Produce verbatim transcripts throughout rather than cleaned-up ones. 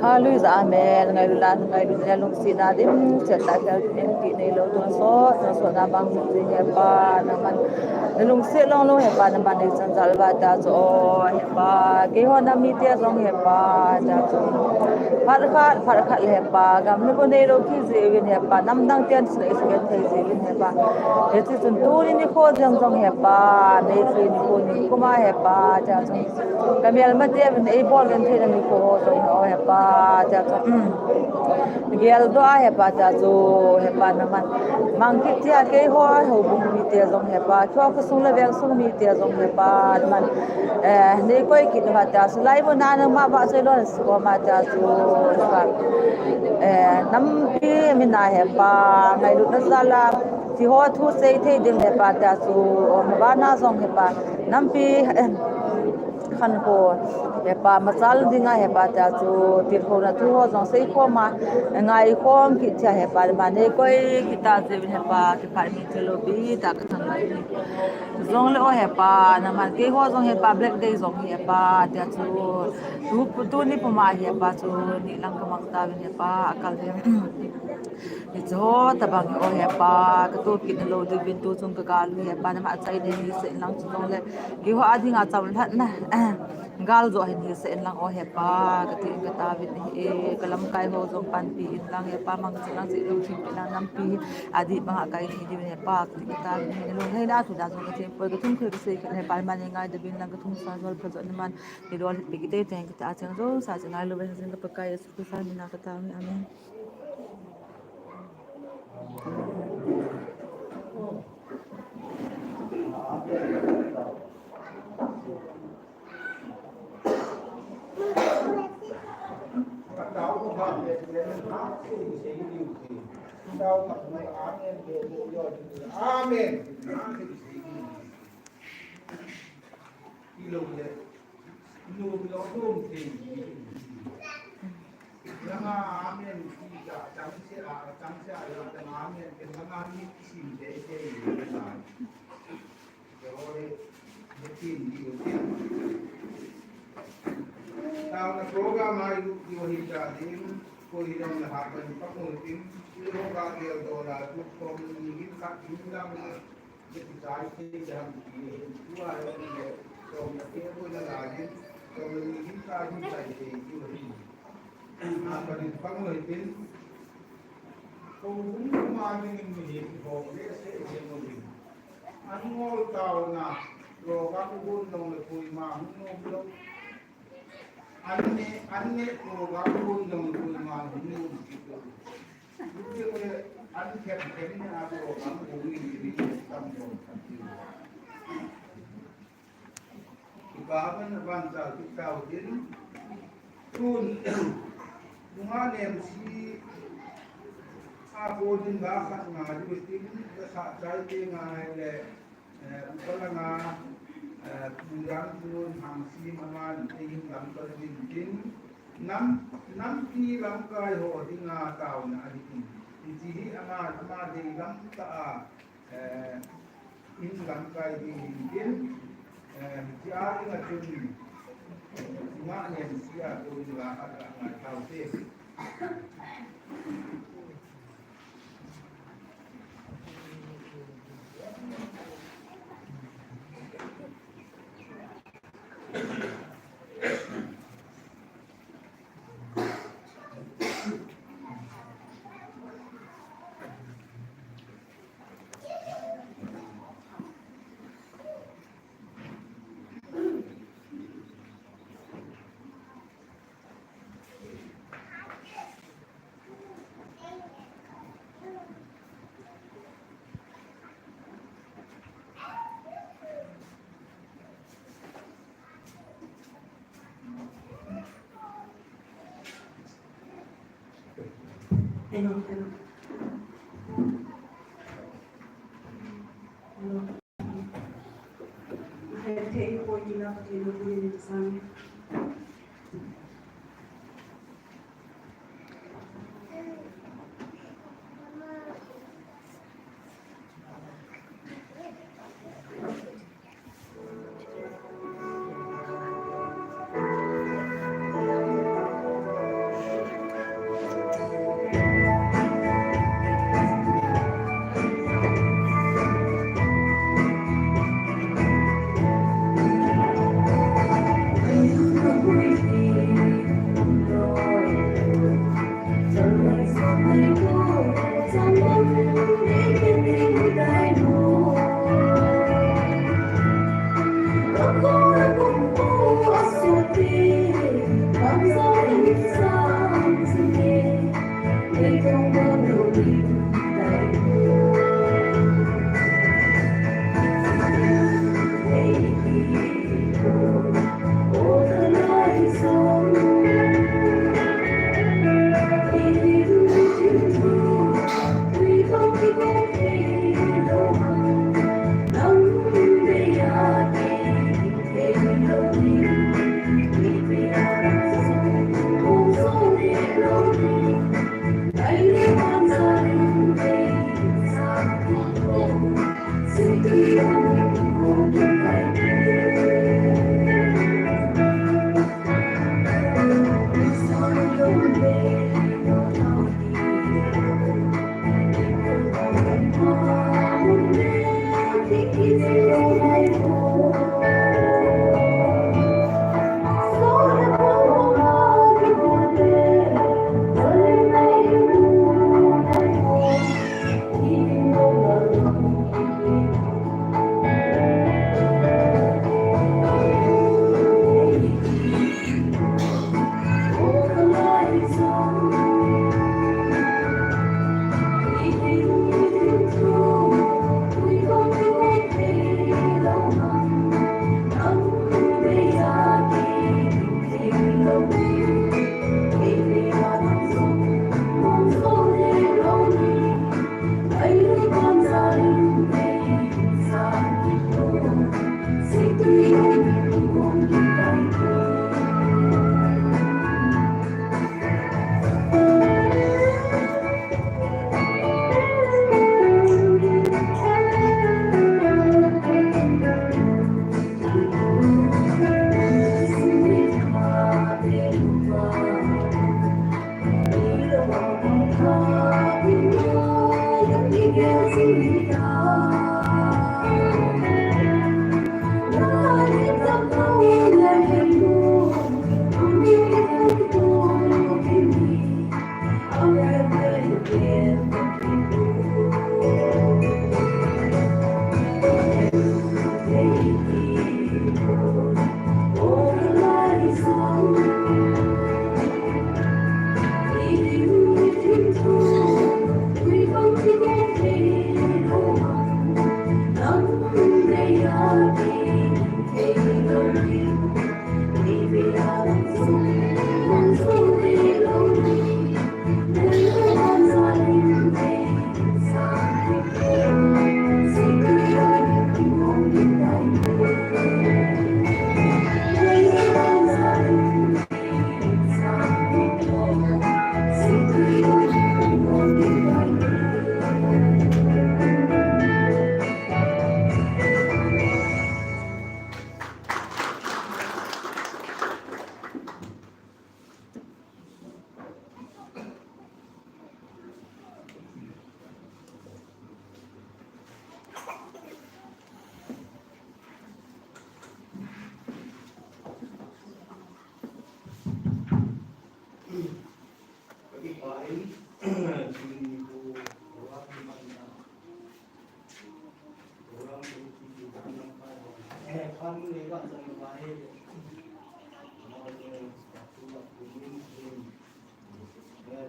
Hallelujah, amen. Ngailut na, ngailut na lungsetna dimset tah khel ding ti neilou, tonsot, tonsot na bang jing Hepa, naman. Na lungset lou lou Hepa, naman nei chan jal uva tia chu, o Hepa. Keiho nam mite jong Hepa, tia chu. Phat khat, phat khat le Hepa, gam le go neilou kit jeh uvin Hepa, namdang ten chu nei suhgenthei jeh uvin Hepa. Hiche chun tuni nikho jeng jong Hepa, May three nikho ni kum a Hepa, tia chu. Ka melmate uvin eibol gentheina nikho ho jong o Hepa, tia chu. Geldoh a Hepa, tia chu, Hepa naman. Mang kit tia keiho houbung mite jong Hepa, keiho khosung le vengsung mite jong Hepa, naman. Eh, nei koi kit uva tia chu, lai mun a nangma vahchoi lona sukoma tia chu, Hepa. Eh, nampi mina Hepa, ngailutna jal a, keiho thu sei thei ding Hepa tia chu, o, mabana jong Hepa, nampi, eh, khankho, Hepa, machal dinga Hepa tia chu, tilkhouna thu ho jong seikhoma, ngaikhom kit tia Hepa, naman nei koi kit ta jeh uvin Hepa, kipah in thil loupi tah kathangvah in. Jongle o Hepa, naman keiho jong Hepa, Black Day jong Hepa, tia chu, tu, tuni puma Hepa chu, nihlang kamang tauvin Hepa, akal hi. Hiche ho tabang hi o Hepa, katoh kit lou diuvin tuchung kagal u Hepa, naman achaina hin hisah in lang chu jongle, keiho a dinga chamlhatna, gal joh hin hisah in lang o Hepa, kati katauvin ahi, kalamkai ho jong panpi in lang Hepa, mang cheh lang cheh lou thim in lang nampi hi, adih banga kai thei diuvin Hepa, kati katauvin ahi, nalunglhaina thu dan jong kathempoi, kathum khel kasei khel Hepa, naman neingaidam in lang kathumsa jol phajo naman, neilolhinpi kit tei teng kati a cheng jouse cheng ngailou vin jing ka Pakai Jesu Christa mina katao ahi, amen. Amen. Langa amen ti ka chang se a, chang se a, langa amen ke langa ni kisim te te ni na. Taona program a ilut diu ahi ta ding, koi hilom le hapan pakoi ding, iho ka geldoh la tu kom ni gin khat ding lang. Hiche chai thei ding ham ti, tua le, chom le ke ko la la hin, chom le ni hin ta hin chai thei diu ahi. Apat in pang loi tin, ko hung ma ding in mi hi hong le se je mo ding. An ngol taona, lo ka ku gun nong le koima hung nom lou. An ne, an ne ko ga ko dong ko ma ni ni ki to. Ki ko an khem khem ne a ko ga ko ni ni tam dong. Ki ba ban ban ta ki ta din. Tun. Nunga nem si a ko din ba khat nga di tin ka sa chai te nga le. Eh, upa langa, eh, Pu Jangchun Hangsing aman eihin lamkai uvin tin, nam, nampi lamkai ho dinga taona ahi tin. Hiche hi ama, ama deilam tah a, eh, in lamkai ding ahi tin, eh, hiche a dinga chun, eh, nga nem sia ko in la a ka ngai tau te. Hello, hello. Hello.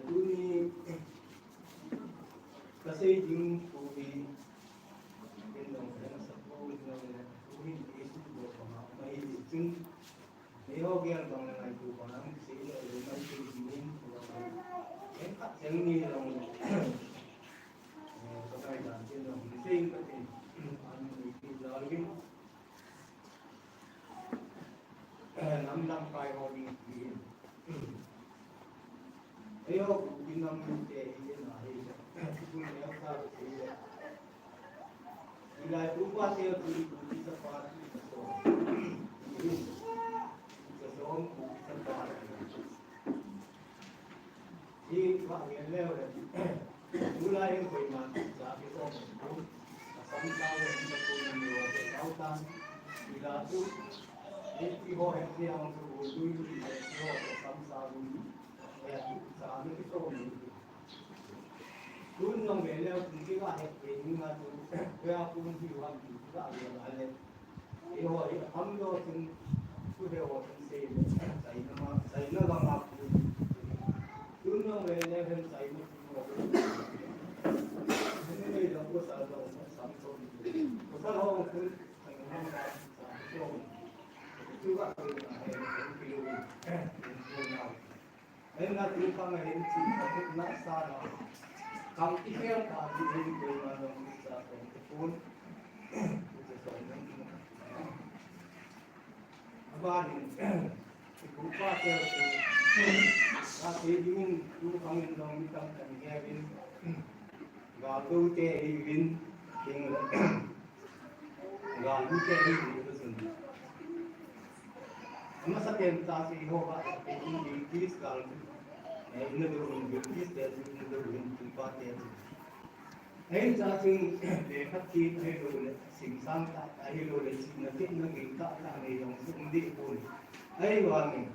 Tuni kasei ding pu hi, ken jong kana support jong le, pu hin Jesu bou kama, mai di chun, nei ho gel bang le ngai tu bang, sei le le mai sei ding in, ken khat jeng ni long, eh, ka kai dan chen long, sei ka chen, an ni ki jal gin. Nam lamkai ho ding ti. Eiho Kuki nam te hi na hi. Kuki ne ka ti. Ilai tu pa te tu Kuki sa pa tu sa so. Sa so Kuki sa pa. Hi va ngen leu le. Tulai in koiman cha kisom. Asam sa le in koiman lo te kau tan. Ila tu. Eti ho het ni ang tu lui lui eti ho asam sa lui. Eti sa ni kisom. Tun nong ve leu tun kiga het ke ni nga tu. Kaya kun hi wan tu kiga ve la le. Eiho hi atam jo chun, tu he ho chun sei le, China ma, China gam a pu. Tun jong le le hen China pu ho. Ni le jong ko sa jong sam so. Ko sa ho chun, China ma sa so. Tu ka ko na he, ko lo. Ko na. Hena tu kang hin chi ka tu na sa na. Kang ti kher ka ti hin ko na dong sa ko tu pun. Ko sa na. Aba ni. Ko pa te ko. Ka te ding tu kang hin dong mi kang kan he bin. Ga tu te hi bin. Ding le. Galmi te hi ni ko sun. Ama sa pen ta si ho ba, British gal. Eh, ina do British te, ina do British pa te. Ei cha chun le khat ki, ahilou le, sing sang ta, ahilou le, chi na te na gin ta, ta ne yong sum di ko. Ei wa ni.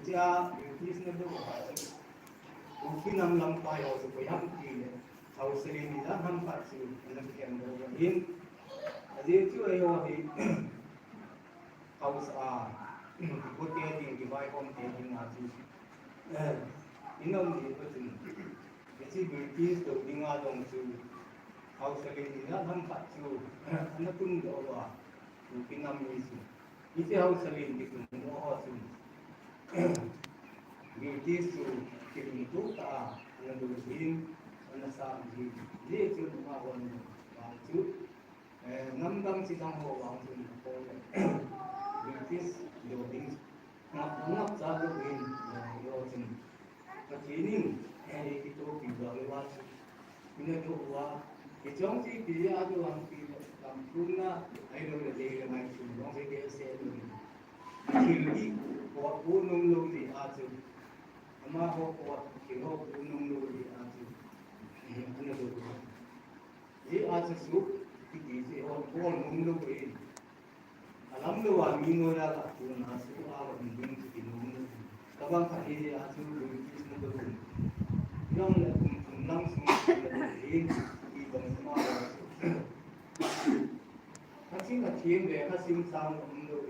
Cha British na do ba. Kuki nam lamkai ho chu koiham ti le, hausa le ni lam ham khat chu, ana kikhen doh ahin. Ajeh chu eiho hi, hausa a, kigote ding, kivaihomte ding a chu, eh, i nom diu chun, hiche British doh dinga jong chu, hausa le ni lam ham khat chu, ana tun doh uva, Kuki nam mi chu. Hiche hausa len kitun ho chun, British chu kilungto tah a ana doh jin, ana sam jin. Hijeh chun amahon vang chu, eh, namdang chidang ho vang chun, British doh ding ngap, ngapcha louin, eh, eiho chun, Pathen in, eh, eikitoh piu vang uva chu. Ina doh uva, hiche jong chu ipi jeh a doh ham ti le, kam thumna, ahilou le lei le ngai thum jong chu ipi asei lou. Thil hi, pot pu nom lou jeh a chu. Amaho pot, thil ho pu nom lou jeh a chu. Eh, ana doh uva. Jeh a chu suk, kiti chu eiho bol nom lou ahi. Alam lou a mi noi a ka pu na su a ka hung ding chu kinom lou. Tabang khat hi a chu British na doh. Jong le kum thum lang sung le doh hi, i bang ma. Ka ching ka thiem le ka sim sang um lou.